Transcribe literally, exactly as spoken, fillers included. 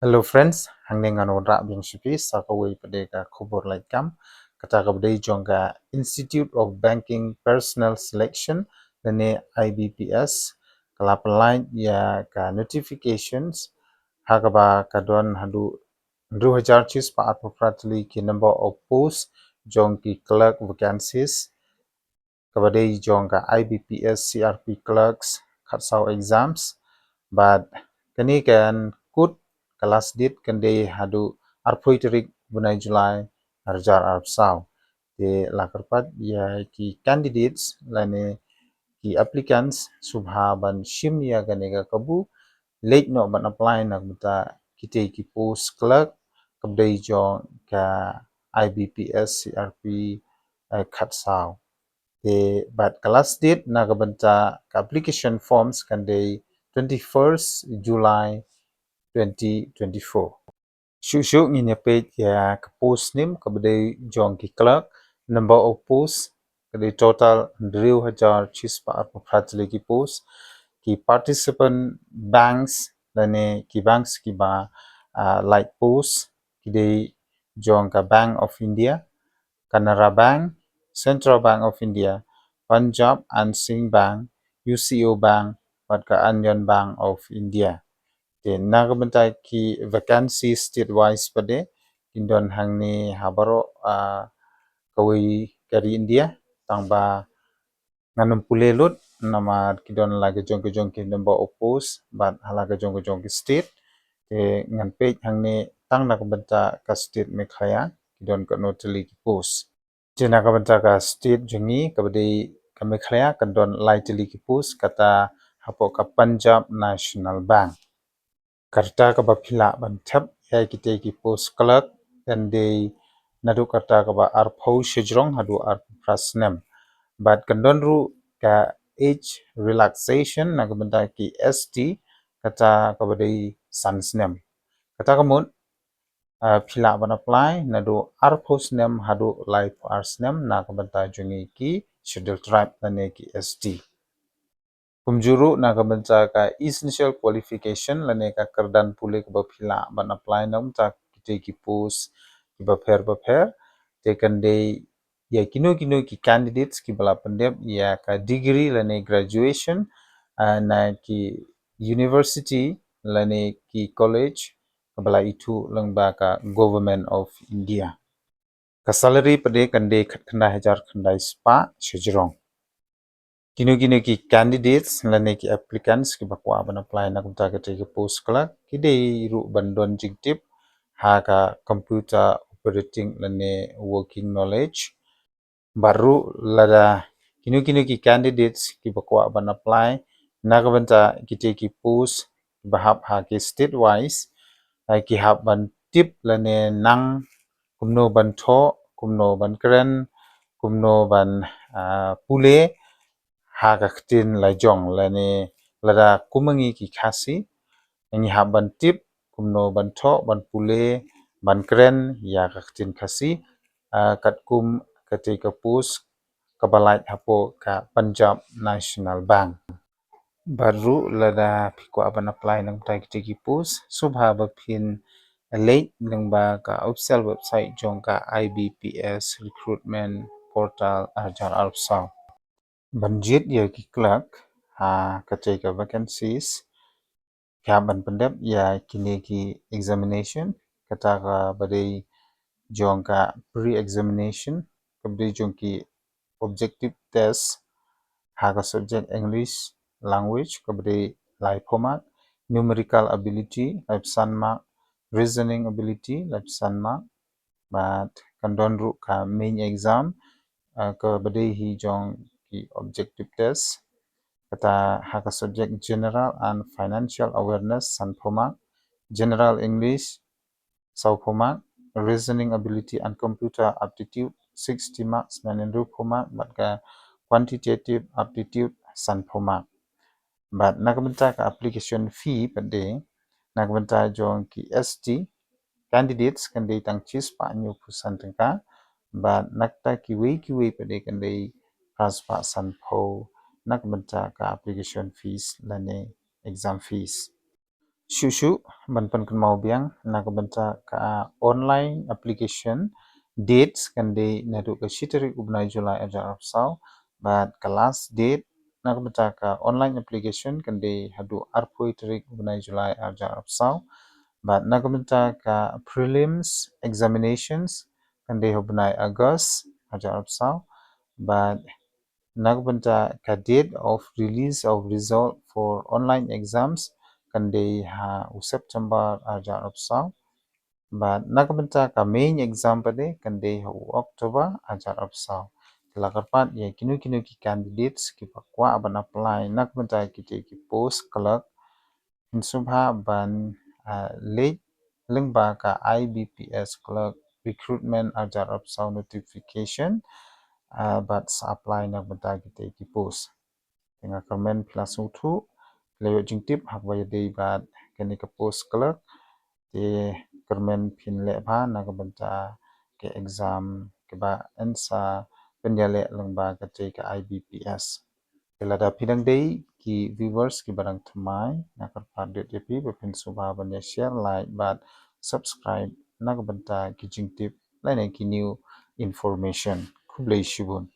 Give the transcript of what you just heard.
Hello friends, hangne ngan wanrah biang sha phi sa kawei pat de ka khubor laitkam. Kata kaba dei jong ka Institute of Banking Personnel Selection lane I B P S ka la pynlait ïa ka notifications ha kaba ka don haduh hynriew hajar shispah arphew phra tylli ki number of post jong ki clerk vacancies kaba dei jong ka I B P S C R P clerks khatsaw exams. Bad kane kan kut ka last date kan dei haduh arphew tarik bnai July arhajar arphew saw. Te la kyrpad ïa ki candidates lane ki applicants sngewbha ban shim ïa kane ka kabu leit noh ban apply na ka bynta kitei ki post clerk kaba dei jong ka I B P S C R P eh, khatsaw. Te bad ka last date na ka bynta ka application forms kan dei twenty-first July twenty twenty-four. Shuh shuh ngin ïa peit ïa ka post nim kaba dei jong ki clerk, number of post ka dei total hynriew hajar shispah arphew phra tylli ki post. Ki participant banks lane ki banks kiba ah, lait post ki dei jong ka Bank of India, Canara Bank, Central Bank of India, Punjab and Sind Bank, U C O Bank bad ka Union Bank of India. Te na ka bynta ki vacancy state wise pat de kin don hangne ha baroh ah, kawei ka ri India, tang ba ngan ym pule lut namar ki don la ka jong ka jong ki number of post bad ha la ka jong ka jong ki state. Te ngan peit hangne tang na ka bynta ka state Meghalaya ki don katno tylli ki post. Te na ka bynta ka state jong ngi kaba dei ka Meghalaya kan don lai tylli ki post, kata hapoh ka Punjab National Bank. Ka rta kaba phi lah ban thep ïa kitei ki post clerk kan dei naduh ka rta kaba arphew shajrong haduh arphew phra snem. Bad kan don ruh ka age relaxation na ka bynta ki S T, kata kaba dei san snem. Kata ka mut ah, phi lah ban apply naduh arphew snem haduh laiphew ar snem na ka bynta jong ngi ki Scheduled Tribe lane ki S T. Kumjuh ruh na ka bynta ka essential qualification lane ka kyrdan pule kaba phi lah ban apply na ka bynta kitei ki post kiba pher bapher. Te kan dei ïa kino kino ki candidates kiba la pyndep ïa ka degree lane graduation ah, na ki university lane ki college kaba la ithuh lyngba ka Government of India. Ka salary pat de kan dei khatkhyndai hajar khyndai spah shajrong. Kino kino ki candidates lane ki applicants kiba kwah ban apply na ka bynta kitei ki post clerk ki dei ruh ban don jingtip ha ka computer operating lane working knowledge. Bad ruh lada kino kino ki candidates kiba kwah ban apply na ka bynta kitei ki post kiba hap ha ki state wise, eh, ki hap ban tip lane nang kumno ban thoh, kumno ban kren, kumno ban ah, pule ha ka ktien lajong lane lada kum ma ngi ki Khasi ngi hap ban tip kumno ban thoh, ban pule, ban kren ïa ka ktien Khasi ah, katkum katei ka post kaba lait hapoh ka Punjab National Bank. Bad ruh lada phi kwah ban apply na ka bynta kitei ki post sngewbha ba phin leit lyngba ka official website jong ka I B P S recruitment portal arhajar arphew saw. Ban jied ïa ki clerk ha katei ka vacancies phi hap ban pyndep ïa kine ki examination, kata kaba dei jong ka pre-examination kaba dei jong ki objective test ha ka subject English language kaba dei laiphew mark, numerical ability laiphew san mark, reasoning ability laiphew san mark. Bad kan don ruh ka main exam ah, kaba dei hi jong ki objective test, kata ha ka subject general and financial awareness sanphew mark, general English sawphew mark, reasoning ability and computer aptitude sixty marks, lane hynriewphew mark, bad ka quantitative aptitude sanphew mark. Bad na ka bynta ka application fee pat de na ka bynta jong ki S T candidates kan dei tang shispah hynñiewphew san tyngka, bad na ka bynta kiwei kiwei pat de kan dei phraspah sanphew na ka bynta ka application fees lane exam fees. Shuh shuh ban pynkynmaw biang, na ka bynta ka online application, dates kan dei naduh ka shi tarik u bnai July ar hajar arphew saw, bad ka last date na ka bynta ka online application kan dei haduh arphew tarik u bnai July ar hajar arphew saw, bad na ka bynta ka prelims examinations kan dei ha u bnai August ar hajar arphew saw, bad na ka bynta ka date of release of result for online exams kan dei ha u September ar hajar arphew saw, bad na ka bynta ka main exam pat de kan dei ha u October ar hajar arphew saw. Te la kyrpad ïa kino kino ki candidates kiba kwah ban apply na ka bynta kitei ki post clerk, phin sngewbha ban, ah, leit lyngba ka I B P S Clerk Recruitment ar hajar arphew saw notification, ah, bad sa apply na ka bynta kitei ki post. Te nga kyrmen phi la sngewthuh, phi la ïoh jingtip ha kaba ïadei bad kane ka post clerk. Te kyrmen phin leh bha na ka bynta ka exam kaba yn sa pynïaleh lyngba katei ka I B P S. Te lada phi dang dei ki viewers kiba dang thymmai, nga kyrpad ïa phi ba phin sngewbha ban ïa share, like bad subscribe na ka bynta ki jingtip lane ki new information. Khublei shibun.